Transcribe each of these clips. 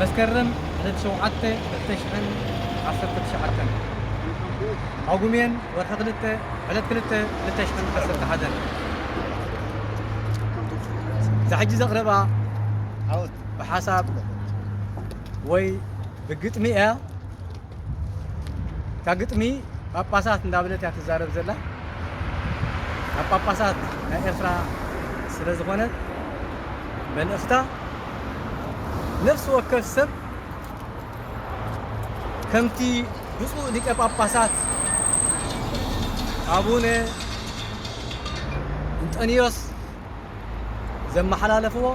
መስከረም ዕለት ሸውዓተ ክልተ ሽሕን ዓሰርተ ትሽዓተን። ጳጉሜን ወርሒ ክልተ ዕለት ክልተ ክልተ ሽሕን ዓሰርተ ሓደን። እዛ ሕጂ ዘቕረባ ብሓሳብ ወይ ብግጥሚ እያ። እታ ግጥሚ ጳጳሳት እንዳበለት እያ ትዛረብ ዘላ። ካብ ጳጳሳት ናይ ኤርትራ ስለ ዝኾነት፣ መልእኽታ፣ ነፍሲ ወከፍ ሰብ ከምቲ ብፁዕ ሊቀ ጳጳሳት ኣቡነ እንጠንዮስ ዘመሓላለፍዎ፣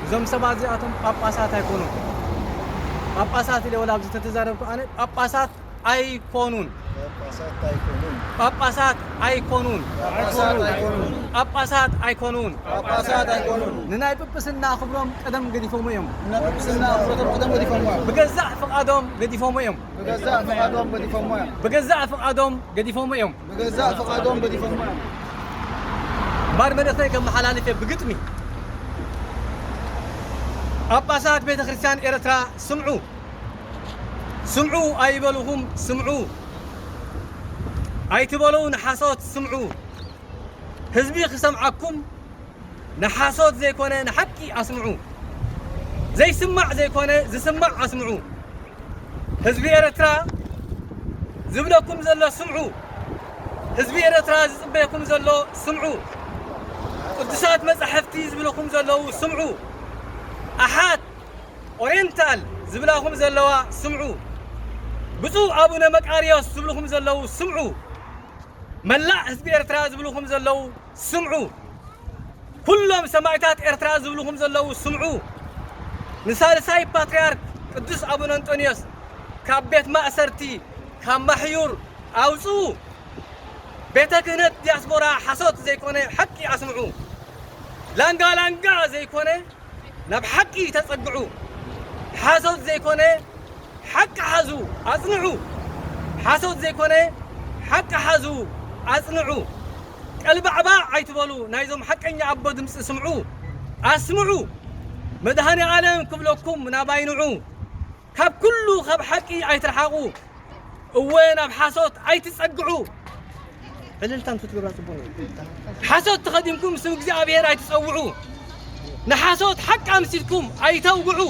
እዞም ሰባት እዚኣቶም ጳጳሳት ኣይኮኑን። ጳጳሳት ኢለ ወላ ኣብዚ ተተዛረብኩ ኣነ፣ ጳጳሳት ኣይኮኑን። ጳጳሳት ኣይኮኑን። ጳጳሳት ኣይኮኑን። ጳጳሳት ኣይኮኑን። ጳጳሳት ኣይኮኑን። ጳጳሳት ኣይኮኑን። ንናይ ጵጵስና ክብሮም ቀደም ገዲፎሞ እዮም። ንናይ ጵጵስና ክብሮም ቀደም ገዲፎሞ እዮም። ብገዛእ ፍቓዶም ገዲፎሞ እዮም። ብገዛእ ፍቓዶም ገዲፎሞ እዮም። ብገዛእ ፍቓዶም ገዲፎሞ እዮም። ብገዛእ ፍቓዶም ገዲፎሞ እዮም። እምበር መልእኽተይ ከመሓላልፍ እየ ብግጥሚ። ጳጳሳት ቤተ ክርስቲያን ኤርትራ ስምዑ። ስምዑ ኣይበልኹም፣ ስምዑ። ኣይትበሉ ንሓሶት፣ ስምዑ። ህዝቢ ክሰምዓኩም ንሓሶት ዘይኮነ ንሓቂ ኣስምዑ። ዘይስማዕ ዘይኮነ ዝስማዕ ኣስምዑ። ህዝቢ ኤርትራ ዝብለኩም ዘሎ ስምዑ። ህዝቢ ኤርትራ ዝጽበየኩም ዘሎ ስምዑ። ቅዱሳት መጻሕፍቲ ዝብለኩም ዘለዉ ስምዑ። ኣሓት ኦሪየንታል ዝብላኹም ዘለዋ ስምዑ። ብፁዕ ኣቡነ መቃርዮስ ዝብልኹም ዘለዉ ስምዑ። መላእ ህዝቢ ኤርትራ ዝብልኹም ዘለዉ ስምዑ። ኩሎም ሰማዕታት ኤርትራ ዝብልኹም ዘለዉ ስምዑ። ንሳልሳይ ፓትርያርክ ቅዱስ ኣቡነ እንጦንዮስ ካብ ቤት ማእሰርቲ፣ ካብ ማሕዩር ኣውጽኡ። ቤተ ክህነት ዲያስፖራ ሓሶት ዘይኮነ ሓቂ ኣስምዑ። ላንጋ ላንጋ ዘይኮነ ናብ ሓቂ ተጸግዑ። ሓሶት ዘይኮነ ሓቂ ሓዙ ኣጽንዑ። ሓሶት ዘይኮነ ሓቂ ሓዙ ኣጽንዑ። ቀልባዕባዕ ኣይትበሉ፣ ናይዞም ሓቀኛ ኣቦ ድምጺ ስምዑ፣ ኣስምዑ። መድሃኔ ዓለም ክብለኩም ናባይ ንዑ። ካብ ኩሉ ካብ ሓቂ ኣይትርሓቑ። እወ፣ ናብ ሓሶት ኣይትጸግዑ። ዕልልታ እንተትገብራ ጽቡቕ ነይሩ። ሓሶት ተኸዲንኩም ስም እግዚኣብሔር ኣይትጸውዑ። ንሓሶት ሓቂ ኣምሲልኩም ኣይተውግዑ።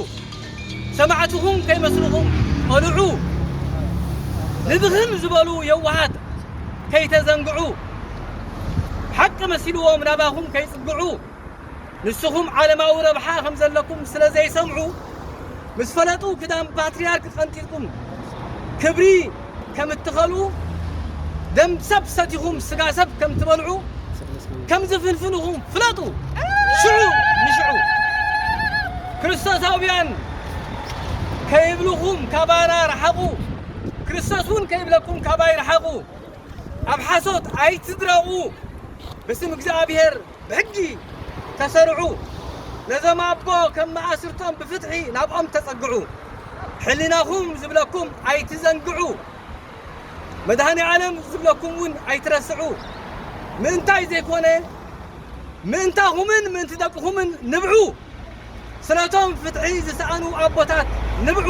ሰማዕትኹም ከይመስልኹም ቐልዑ። ንድኽም ዝበሉ የዋሃት ከይተዘንግዑ። ሓቂ መሲልዎም ናባኹም ከይጽግዑ። ንስኹም ዓለማዊ ረብሓ ከም ዘለኩም ስለ ዘይሰምዑ፣ ምስ ፈለጡ ክዳን ፓትርያርክ ቀንጢጥኩም ክብሪ ከም እትኸልኡ፣ ደም ሰብ ሰቲኹም ስጋ ሰብ ከም ትበልዑ፣ ከም ዝፍንፍንኹም ፍለጡ። ሽዑ ንሽዑ ክርስቶሳውያን ከይብልኹም ካባና ርሓቑ፣ ክርስቶስ እውን ከይብለኩም ካባይ ርሓቑ። ኣብ ሓሶት ኣይትድረቑ። ብስም እግዚኣብሔር ብሕጊ ተሰርዑ። ነዞም ኣቦ ከም መኣስርቶም ብፍትሒ ናብኦም ተጸግዑ። ሕሊናኹም ዝብለኩም ኣይትዘንግዑ። መድሃኔ ዓለም ዝብለኩም እውን ኣይትረስዑ። ምእንታይ ዘይኮነ፣ ምእንታኹምን ምእንቲ ደቅኹምን ንብዑ። ስለቶም ፍትሒ ዝሰኣኑ ኣቦታት ንብዑ።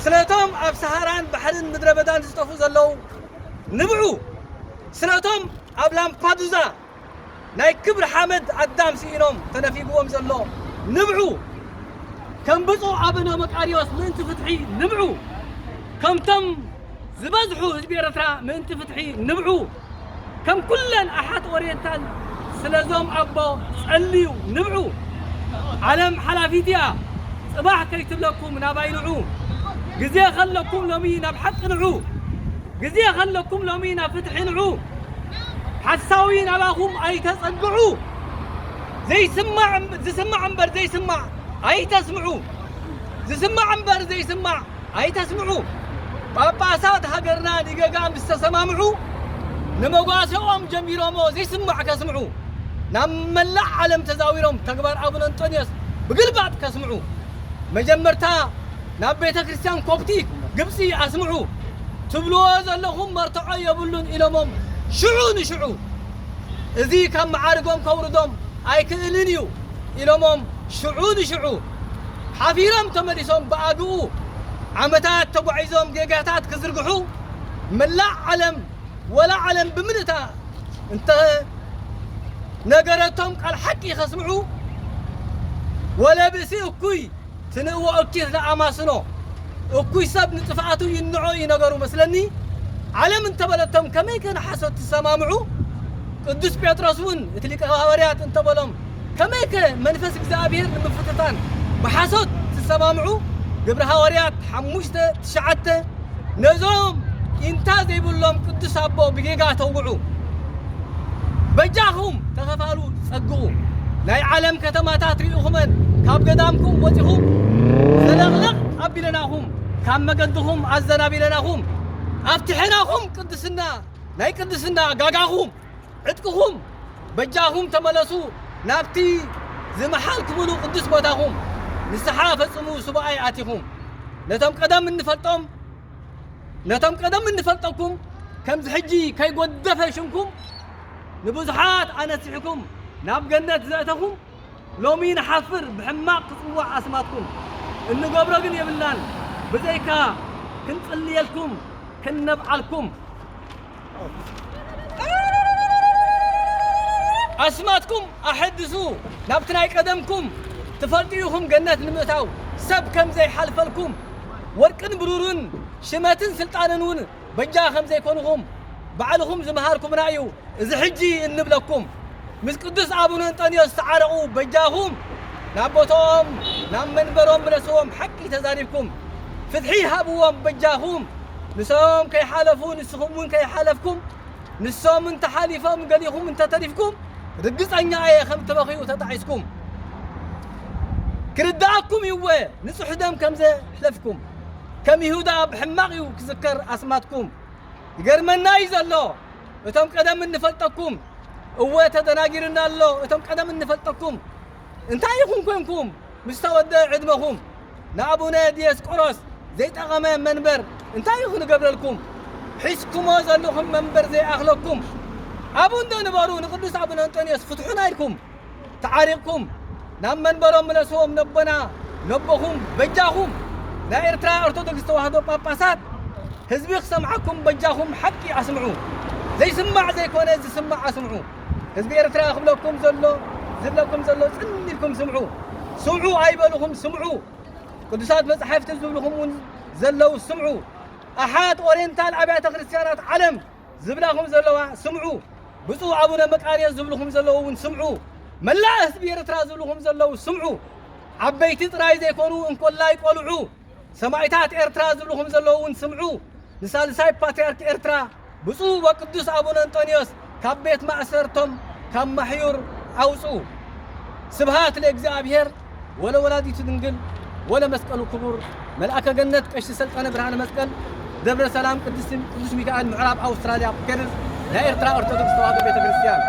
ስለቶም ኣብ ሰሃራን ባሕርን ምድረ በዳን ዝጠፍኡ ዘለዉ ንብዑ። ስለቶም ኣብ ላምፓዱዛ ናይ ክብሪ ሓመድ ኣዳም ስኢኖም ተነፊግዎም ዘሎ ንብዑ። ከም ብፁዕ ኣቡነ መቃርዮስ ምእንቲ ፍትሒ ንብዑ። ከምቶም ዝበዝሑ ህዝቢ ኤርትራ ምእንቲ ፍትሒ ንብዑ። ከም ኩለን ኣሓት ኦሪየንታል ስለዞም ኣቦ ጸልዩ ንብዑ። ዓለም ሓላፊት እያ። ጽባሕ ከይትብለኩም ናባይ ንዑ። ግዜ ከለኩም ሎሚ ናብ ሓቂ ንዑ። ግዜ ከለኩም ሎሚ ናብ ፍትሒ ንዑ። ሓሳዊ ናባኹም ኣይተጸግዑ። ዘይስማዕ እም-፣ ዝስማዕ እምበር ዘይስማዕ ኣይተስምዑ። ዝስማዕ እምበር ዘይስማዕ ኣይተስምዑ። ጳጳሳት ሃገርና ንገጋ ምስ ተሰማምዑ፣ ንመጓሰኦም ጀሚሮሞ ዘይስማዕ ከስምዑ፣ ናብ መላእ ዓለም ተዛዊሮም ተግባር ኣቡነ እንጦንዮስ ብግልባጥ ከስምዑ፣ መጀመርታ ናብ ቤተ ክርስቲያን ኮፕቲክ ግብጺ ኣስምዑ። ትብልዎ ዘለኹም መርትዖ የብሉን ኢሎሞም ሽዑ ንሽዑ። እዚ ካብ መዓርጎም ከውርዶም ኣይክእልን እዩ ኢሎሞም ሽዑ ንሽዑ። ሓፊሮም ተመሊሶም ብኣግኡ ዓመታት ተጓዒዞም ጌጋታት ክዝርግሑ መላእ ዓለም ወላ ዓለም ብምልእታ እንተ ነገረቶም ቃል ሓቂ ከስምዑ ወለ ብእሲ እኩይ ትንእዎ እኪት ለኣማስኖ እኩይ ሰብ ንጥፍኣቱ ይንዖ እዩ ነገሩ መስለኒ። ዓለም እንተበለቶም ከመይከ ንሓሶት ትሰማምዑ? ቅዱስ ጴጥሮስ እውን እቲ ሊቀ ሃዋርያት እንተበሎም ከመይከ መንፈስ እግዚኣብሔር ንምፍትታን ብሓሶት ትሰማምዑ? ግብሪ ሃዋርያት ሓሙሽተ ትሽዓተ ነዞም ኢንታ ዘይብሎም ቅዱስ ኣቦ ብጌጋ ተውግዑ። በጃኹም ተኸፋሉ ጸግኡ። ናይ ዓለም ከተማታት ርኢኹመን ካብ ገዳምኩም ወጺኹም ዘለቕለቕ ኣቢለናኹም፣ ካብ መገድኹም ኣዘናቢለናኹም፣ ኣብቲሕናኹም ቅድስና ናይ ቅድስና ጋጋኹም ዕጥቅኹም በጃኹም ተመለሱ ናብቲ ዝመሓልኩምሉ ቅዱስ ቦታኹም ንስሓ ፈጽሙ ሱባኤ ኣቲኹም ነቶም ቀደም እንፈልጦም ነቶም ቀደም እንፈልጠኩም ከምዚ ሕጂ ከይጎደፈ ሽምኩም ንብዙሓት ኣነሲሕኩም ናብ ገነት ዘእተኹም ሎሚ ንሓፍር ብሕማቕ ክጽዋዕ ኣስማትኩም እንገብሮ ግን የብልናን ብዘይካ ክንጽልየልኩም ክንነብዓልኩም ኣስማትኩም ኣሐድሱ ናብቲ ናይ ቀደምኩም ትፈልጡ ኢኹም ገነት ንምእታው ሰብ ከም ዘይሓልፈልኩም ወርቅን ብሩርን ሽመትን ስልጣንን እውን በጃ ከም ዘይኮንኹም ባዕልኹም ዝመሃርኩምና እዩ እዚ ሕጂ እንብለኩም ምስ ቅዱስ ኣቡነ እንጠንዮስ ተዓረቑ በጃኹም ናብ ቦታኦም ናብ መንበሮም ምለስዎም ሓቂ ተዛሪብኩም ፍትሒ ሃብዎም በጃኹም ንሶም ከይሓለፉ ንስኹም እውን ከይሓለፍኩም ንሶም እንተሓሊፎም ገሊኹም እንተተሪፍኩም ርግፀኛ እየ ከም ትበኽዩ ተጣዒስኩም ክርዳእኩም ይወ ንፁሕ ደም ከም ዘሕለፍኩም ከም ይሁዳ ብሕማቕ እዩ ክዝከር ኣስማትኩም ይገርመና እዩ ዘሎ እቶም ቀደም እንፈልጠኩም እወ ተደናጊርና ኣሎ እቶም ቀደም እንፈልጠኩም እንታይ ይኹን ኮንኩም ምስ ተወደ ዕድመኹም ንኣቡነ ዲዮስቆሮስ ዘይጠቐመ መንበር እንታይ እዩ ክንገብረልኩም ሒዝኩሞ ዘለኹም መንበር ዘይኣኽለኩም ኣብኡ እንዶ ንበሩ ንቅዱስ ኣቡነ እንጠንዮስ ፍትሑና ኢልኩም ተዓሪቕኩም ናብ መንበሮም ምለስዎም ነቦና ነቦኹም በጃኹም ናይ ኤርትራ ኦርቶዶክስ ተዋህዶ ጳጳሳት ህዝቢ ክሰምዓኩም በጃኹም ሓቂ ኣስምዑ ዘይስማዕ ዘይኮነ ዝስማዕ ኣስምዑ ህዝቢ ኤርትራ ክብለኩም ዘሎ ዝብለኩም ዘሎ ጽን ኢልኩም ስምዑ ስምዑ ኣይበልኹም ስምዑ ቅዱሳት መጻሕፍቲ ዝብልኹም እውን ዘለዉ ስምዑ ኣሓት ኦሪየንታል ኣብያተ ክርስቲያናት ዓለም ዝብላኹም ዘለዋ ስምዑ ብፁዕ ኣቡነ መቃርዮስ ዝብልኹም ዘለዉ እውን ስምዑ መላእ ህዝቢ ኤርትራ ዝብልኹም ዘለዉ ስምዑ ዓበይቲ ጥራይ ዘይኮኑ እንኮላይ ቆልዑ ሰማዕታት ኤርትራ ዝብልኹም ዘለዉ እውን ስምዑ ንሳልሳይ ፓትርያርክ ኤርትራ ብፁዕ ወቅዱስ ኣቡነ እንጦንዮስ ካብ ቤት ማእሰርቶም ካብ ማሕዩር ኣውፅኡ ስብሃት ለእግዚኣብሔር ወለወላዲቱ ድንግል ወለመስቀሉ ክቡር መልኣከ ገነት ቀሺ ሰልጠነ ብርሃነ መስቀል ደብረ ሰላም ቅዱስ ሚካኤል ምዕራብ ኣውስትራልያ ፔርዝ ናይ ኤርትራ ኦርቶዶክስ ተዋህዶ ቤተ ክርስቲያን